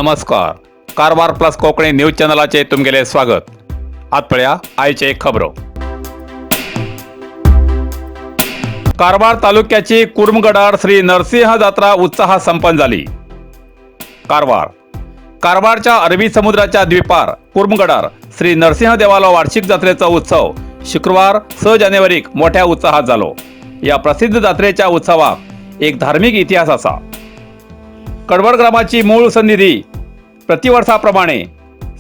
नमस्कार, Karwar plus Konkani news चॅनलाचे तुमगेले स्वागत. आत पळया आयचे खबरो. कारवार तालुक्याची कुर्मगडार श्री नरसिंह जात्रा उत्साहात संपन्न झाली. कारवार कारवारच्या अरबी समुद्राच्या द्वीपार कुर्मगडार श्री नरसिंह देवालो वार्षिक जात्रेचो उत्सव शुक्रवार 6 जानेवारीक मोठ्या उत्साहात जालो. या प्रसिद्ध जात्रेच्या उत्सवाक एक धार्मिक इतिहास आसा. कडवड ग्रामाची मूळ सन्निधी प्रतिवर्षाप्रमाणे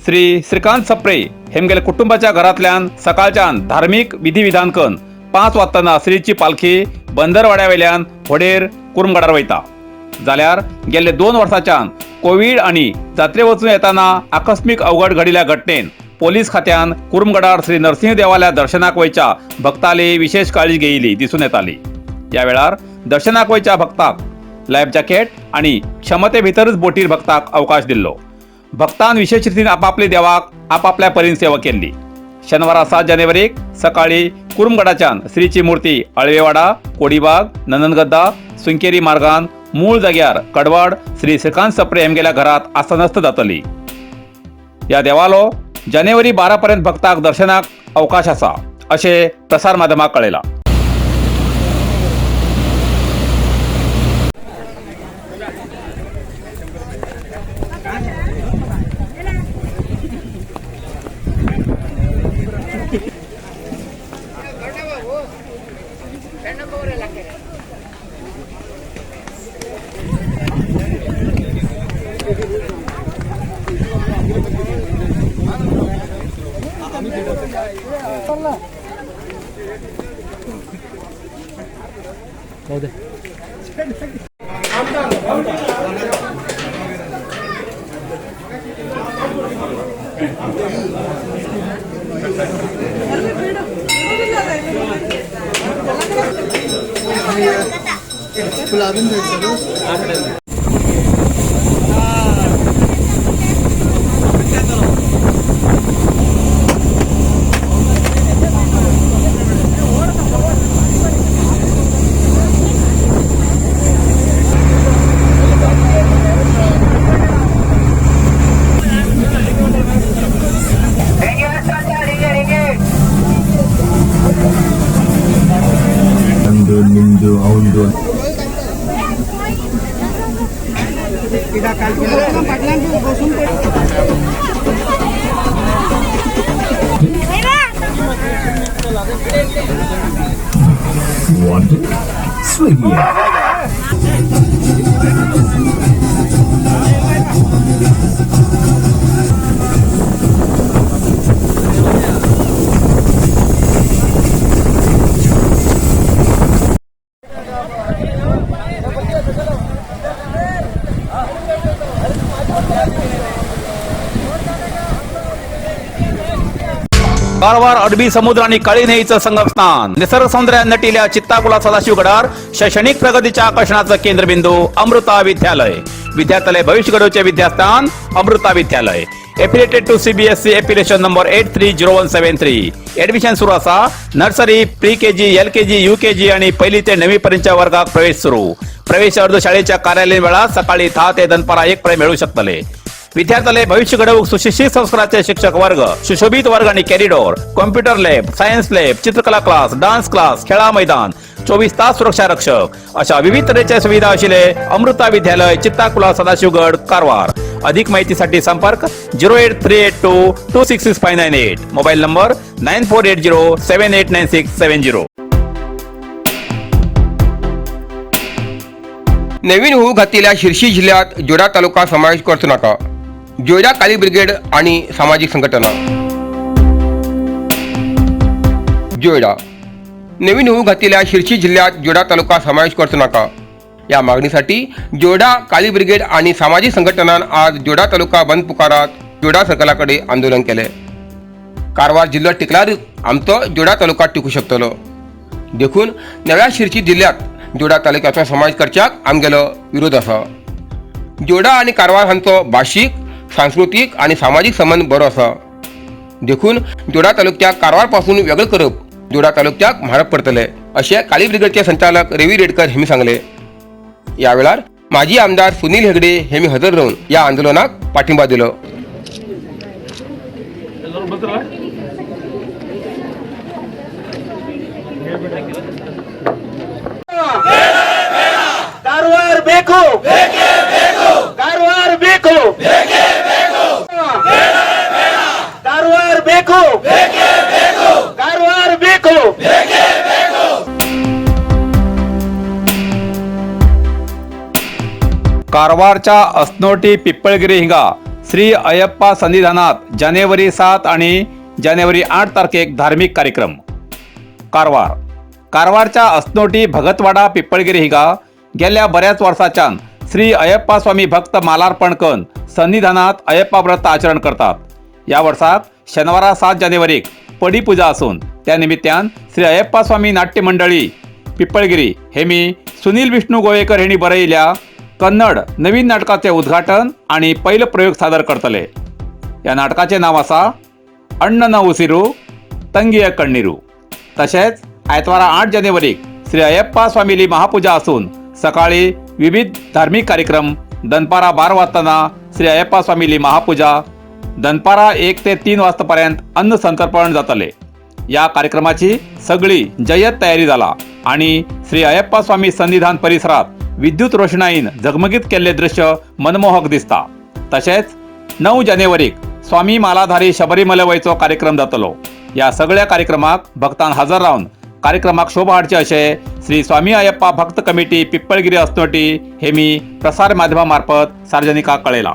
श्री श्रीकांत सप्रे हेमगेले कुटुंबाच्या घरांतल्यान सकाळच्यान धार्मीक विधिविधान करून 5 वाजताना श्रीची पालखी बंदरवाड्यावेल्यान होडेर कुर्मगडार वयता. जाल्यार गेल्ले 2 वर्सांच्यान कोवीड आनी जात्रे वचून येताना आकस्मीक अवघड घडिल्ल्या घटनेन पोलीस खात्यान कुर्मगडार श्री नरसिंह देवाल्या दर्शनाक वयच्या भक्ताली विशेष काळजी घेयली दिसून येताली. या वेळार दर्शनाक वयच्या भक्ताक लायफ जॅकेट आणि क्षमते भितरच बोटीर भक्ताक अवकाश दिल्लो. भक्तान विशेष रितीन आपापले देवाक आपापल्या परीन सेवा केल्ली. शनिवारा 7 जानेवारीक सकाळी कुरुमगडाच्यान श्रीची मूर्ती अळवेवाडा, कोडीबाग, नंदनगद्दा, सुंकेरी मार्गान मूळ जाग्यार कडवाड श्री श्रीकांत सप्रे हेमगेल्या घरात आसनस्थ जातली. या देवालो जानेवारी 12 पर्यंत भक्ताक दर्शनाक अवकाश आसा अशें प्रसार माध्यमाक कळयलां. ಅಂದು ನಿಂದು ಅವಂದು. Want it? Swiggy. Karwar अरबी समुद्र आणि काळी न्हंयेचं संगमस्थान, निसर्ग सौंदर्यात नटिल्या चित्ताकुला सदाशिवगडार शैक्षणिक प्रगतीच्या आकर्षणाचं केंद्रबिंदू अमृता विद्यालय. विद्यार्थ्यालय भविष्य घडवचे विद्यास्थान अमृता विद्यालय. Affiliated to CBSE, affiliation number 830173. Admission सुरू असा. Nursery, pre KG, LKG, UKG आणि पहिली ते नववी पर्यंतच्या वर्गात प्रवेश सुरू. प्रवेश अर्ज शाळेच्या कार्यालयीन वेळात सकाळी 10 ते दनपारा 1 पर्यंत मिळू शकतले. विद्यार्थ्याले भविष्य घडवूक सुशिक्षित संस्काराचे शिक्षक वर्ग, सुशोभित वर्ग आणि corridor, computer lab, science lab, चित्रकला क्लास, डान्स क्लास, खेळा मैदान, 24 तास सुरक्षा रक्षक अशा विविध तऱ्हेच्या सुविधा असलेले अमृता विद्यालय, चित्ताकुला, सदाशिवगड, कारवार. अधिक माहितीसाठी संपर्क 08382266598, mobile number 9480789670. नवीन होऊ घातलेल्या शिर्शी जिल्ह्यात जोडा तालुका समावेश करतो नका, जोडा काली ब्रिगेड आणि सामाजिक संघटना. जोयडा नवीन होऊ घातलेल्या शिर्शी जिल्ह्यात जोडा तालुका समावेश करतो नका, या मागणीसाठी जोडा काली ब्रिगेड आणि सामाजिक संघटनां आज जोडा तालुका बंद पुकारात जोडा सर्कलाकडे आंदोलन केले. कारवार जिल्हो टिकल्यार आमचो जोडा तालुका टिकू शकतलो, देखून नव्या शिर्शी जिल्ह्यात जोडा तालुक्याचो समावेश करच्याक आमगेलो विरोध आसा. जोडा आनी कारवार हांचो भाशीक, सांस्कृतीक आनी सामाजीक संबंद बरो आसा, देखून जोडा तालुक्याक कारवार पासून वेगळें करप जोडा तालुक्याक म्हारग पडतले, अशें काली ब्रिगेडचे संचालक रवी रेडकर हांणी सांगले. ह्या वेळार माजी आमदार सुनील हेगडे हे मी हजर राहून या आंदोलनाक पाठिंबा दिलो. कारवार ಬೇಕು ಕಾರವಾರ ಬೇಕು ಕಾರವಾರ ಬೇಕು ಕಾರವಾರ ಬೇಕು. कारवारच्या असनोटी पिप्पळगिरी हिंगा श्री अय्यप्पा सन्निधानात जानेवारी 7 आणि जानेवारी 8 तारखेक धार्मिक कार्यक्रम. कारवार कारवारच्या असनोटी भगतवाडा पिप्पळगिरी हिंगा गेल्या बऱ्याच वर्साच्यान श्री अय्यप्पा स्वामी भक्त मालार्पण कन सन्निधानात अय्यप्पा व्रत आचरण करतात. या वर्साक शनिवारा 7 जानेवारीक पडी पूजा असून त्या निमित्तान श्री अय्यप्पा स्वामी नाट्य मंडळी पिप्पळगिरी हे मी सुनील विष्णू गोवेकर हेणी बरयल्या कन्नड नवीन नाटकाचे उद्घाटन आणि पहिलो प्रयोग सादर करतले. या नाटकाचे नाव आसा अण्णन उसिरू तंगिय कण्णीरू. तशेंच आयतवारा 8 जानेवारीक श्री अय्यप्पा स्वामीली महापूजा असून सकाळी विविध धार्मिक कार्यक्रम, दनपारा 12 वाजताना श्री अय्यप्पा स्वामीली महापूजा, दनपारा 1 ते 3 वाजतापर्यंत अन्न संतर्पण जातले. या कार्यक्रमाची सगळी जय्यत तयारी जाला आणि श्री अय्यप्पा स्वामी सन्निधान परिसरात विद्युत रोषणाईन झगमगीत केल्ले दृश्य मनमोहक दिसता. तशेंच 9 जानेवारीक स्वामी मालाधारी शबरीमले वयचो कार्यक्रम जातलो. या सगळ्या कार्यक्रमाक भक्तान हजर रावन कार्यक्रमाक शोभा हाडचे अशें श्री स्वामी अय्यप्पा भक्त कमिटी पिप्पळगिरी असनोटी हे मी प्रसार माध्यमामार्फत सार्वजनिकाक कळयला.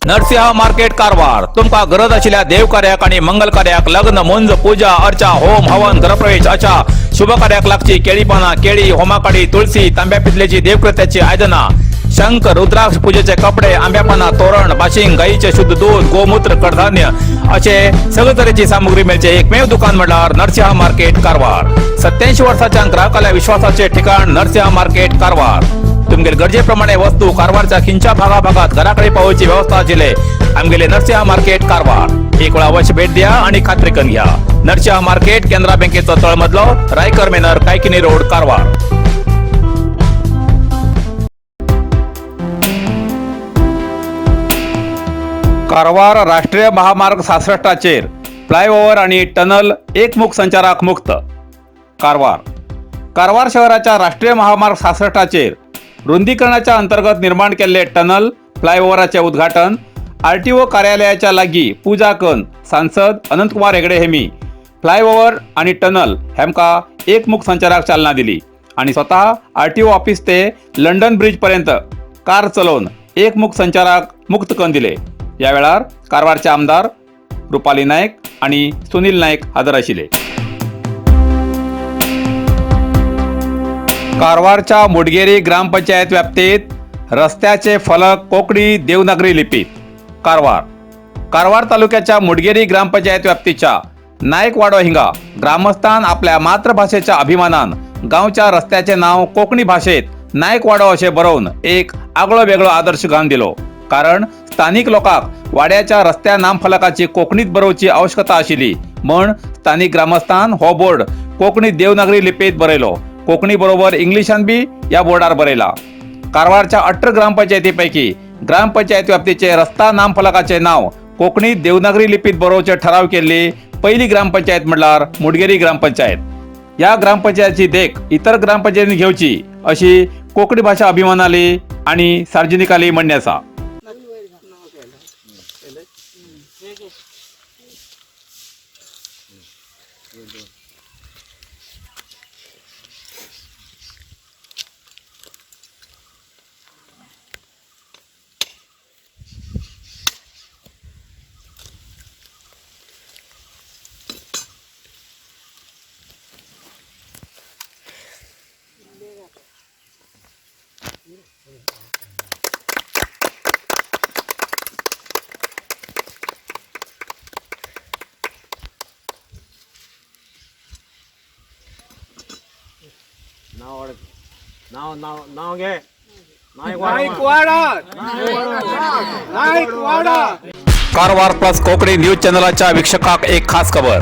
नरसिंह मार्केट कारवार तुमका गरज आशिल्ल्या देवकार्याक आणि मंगल कार्याक, लग्न, मुंज, पूजा अर्चा, होम हवन, घरप्रवेश अशा शुभ कार्याक लागची केळी पानां, केळी, होमाकाडी, तुळसी, तांब्या पितलेची देवकृत्याची आयदनां, शंख, रुद्राक्ष, पूजेचे कपडे, आंब्या पानां, तोरण, बाशिंग, गाईचे शुद्ध दूध, गोमूत्र, कडधान्य असे सगळे तरेची सामुग्री मेळचे एकमेव दुकान म्हणल्यार नरसिंह मार्केट कारवार. 87 वर्साच्या ग्राहकाल्या विश्वासाचे ठिकाण नरसिंह मार्केट कारवार. तुमगेले गरजेप्रमाणे वस्तू कारवारच्या खिंच्या भागाभागात घराकडे पावोवची व्यवस्था आशिल्ले आमगेले नरसिंह मार्केट कारवार. एक वेळा अवश्य भेट द्या आणि खात्री करून घ्या. नरसिंह मार्केट, केनरा बँकेचो तळमजलो, रायकर मेनर, कायकिनी रोड, कारवार. कारवार राष्ट्रीय महामार्ग 66चाचेर फ्लायओव्हर आणि टनल एकमुख संचाराक मुक्त. कारवार कारवार शहराच्या राष्ट्रीय महामार्ग 66चाचेर रुंदीकरणाच्या अंतर्गत निर्माण केल्ले टनल फ्लायओव्हराचे उद्घाटन आरटीओ कार्यालयाच्या लागी पूजा कन सांसद अनंतकुमार हेगडे हेमी फ्लायओव्हर आणि टनल हेमका एकमुख संचाराक चालना दिली आणि स्वतः आरटीओ ऑफिस ते लंडन ब्रिज पर्यंत कार चलोवन एकमुख संचाराक मुक्त करून दिले. या वेळार कारवारचे आमदार रुपाली नायक आणि सुनील नायक हजर आशिल्ले. कारवारच्या मुडगेरी ग्रामपंचायत व्याप्तीत रस्त्याचे फलक कोकणी देवनागरी लिपीत. कारवार कारवार तालुक्याच्या मुडगेरी ग्रामपंचायत व्याप्तीच्या नायकवाडो हिंगा ग्रामस्थान आपल्या मातृभाषेच्या अभिमानान गांवच्या रस्त्याचे नाव कोकणी भाषेत नायकवाडो अशें बरोवन एक आगळो वेगळो आदर्श घालून दिलो. कारण स्थानिक लोकांक वाड्याच्या रस्त्या नामफलकाची कोकणीत बरोवची आवश्यकता आशिल्ली म्हण स्थानिक ग्रामस्थान हो बोर्ड कोकणी देवनागरी लिपीत बरयलो. कोकणी बरोबर इंग्लिशान बी या बोर्डार बरयला. कारवारच्या 18 ग्रामपंचायतीपैकी ग्रामपंचायत व्याप्तीचे रस्ता नामफलकाचे नाव कोकणी देवनागरी लिपीत बरोवचे ठराव केल्ली पहिली ग्रामपंचायत म्हणल्यार मुडगेरी ग्रामपंचायत. या ग्रामपंचायतीची देख इतर ग्रामपंचायतींनी घेवची अशी कोकणी भाषा अभिमानाली आणि सार्वजनिकाली म्हणणे आसा. नाव नाव नाव घे. कारवार प्लस कोकणी न्यूज चॅनलाच्या वीक्षकाक एक खास खबर.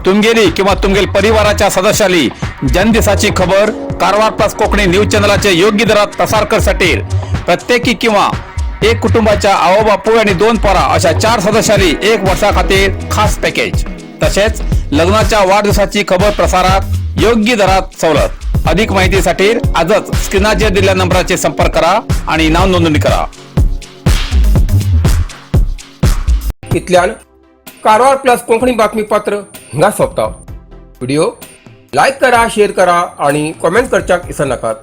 तुमगेली किंवा तुमगेल परिवाराच्या सदस्याली जन्मदिसाची खबर कारवार प्लस कोकणी न्यूज चॅनलाचे योग्य दरात प्रसार करसाठी प्रत्येकी किंवा एक कुटुंबाच्या आवो बापूय आणि दोन पोरा अशा चार सदस्यांनी एक वर्षा खातीर खास पॅकेज. तसेच लग्नाच्या वाढदिवसाची खबर प्रसारात योग्य दरात सवलत. अधिक माहितीसाठी आजच स्क्रीनाचेर दिलेल्या नंबराचे संपर्क करा आणि नाव नोंदणी करा. इतल्यान कारवार प्लस कोंकणी बातमीपत्र हिंगा सोंपता. व्हिडिओ लायक करा, शेअर करा आणि कॉमेंट करच्याक विसरनाकात.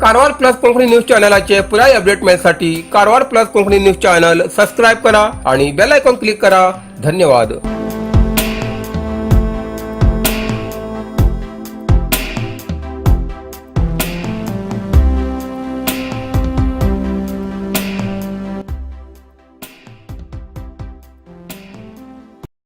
कारवार प्लस कोंकणी न्यूज चॅनलाचे पुराय update मेळसाठी Karwar plus Konkani news channel subscribe करा आणि बेल आयकॉन क्लिक करा. धन्यवाद.